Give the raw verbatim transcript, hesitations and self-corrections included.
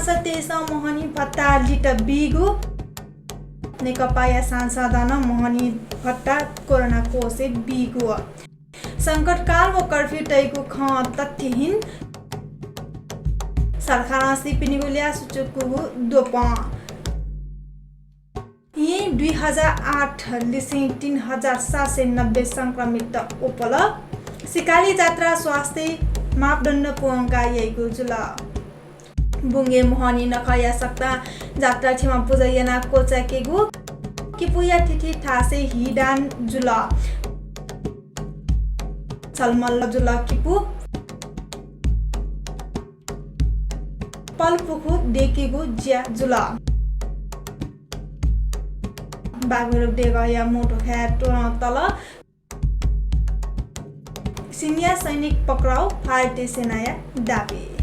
सत्ताइसं मोहनी भत्ता लित बीगु। नेकपाया सांसदं मोहनी भत्ता कोरोना कोषय् बीगु। संकटकाल व कर्फ्यू तइगु खँ तथ्यहीन। सरकारं सीपिनिगु ल्याः सुचुकूगु द्वपं। येँ दुई हजार आठ लिसें तीन हजार सात सय नब्बे संक्रमित वपल। सिकाली जात्रा स्वास्थ्य मापदण्ड पूवंका याइगु जुल। बुंगय् मोहनी नखःया सकतां जात्रा क्षमा पुजा यानाः क्वचायेकेगु। किपूया थीथी थासय् हिदान जुल। झलमल जुल किपू। पलपुखू दयेकेगु ज्या जुल। बाघभैरव देगःया मू ध्वाखाय् त्वरं तल। सिंया सैनिक पक्राउ, भारतीय सेनाया दाबी।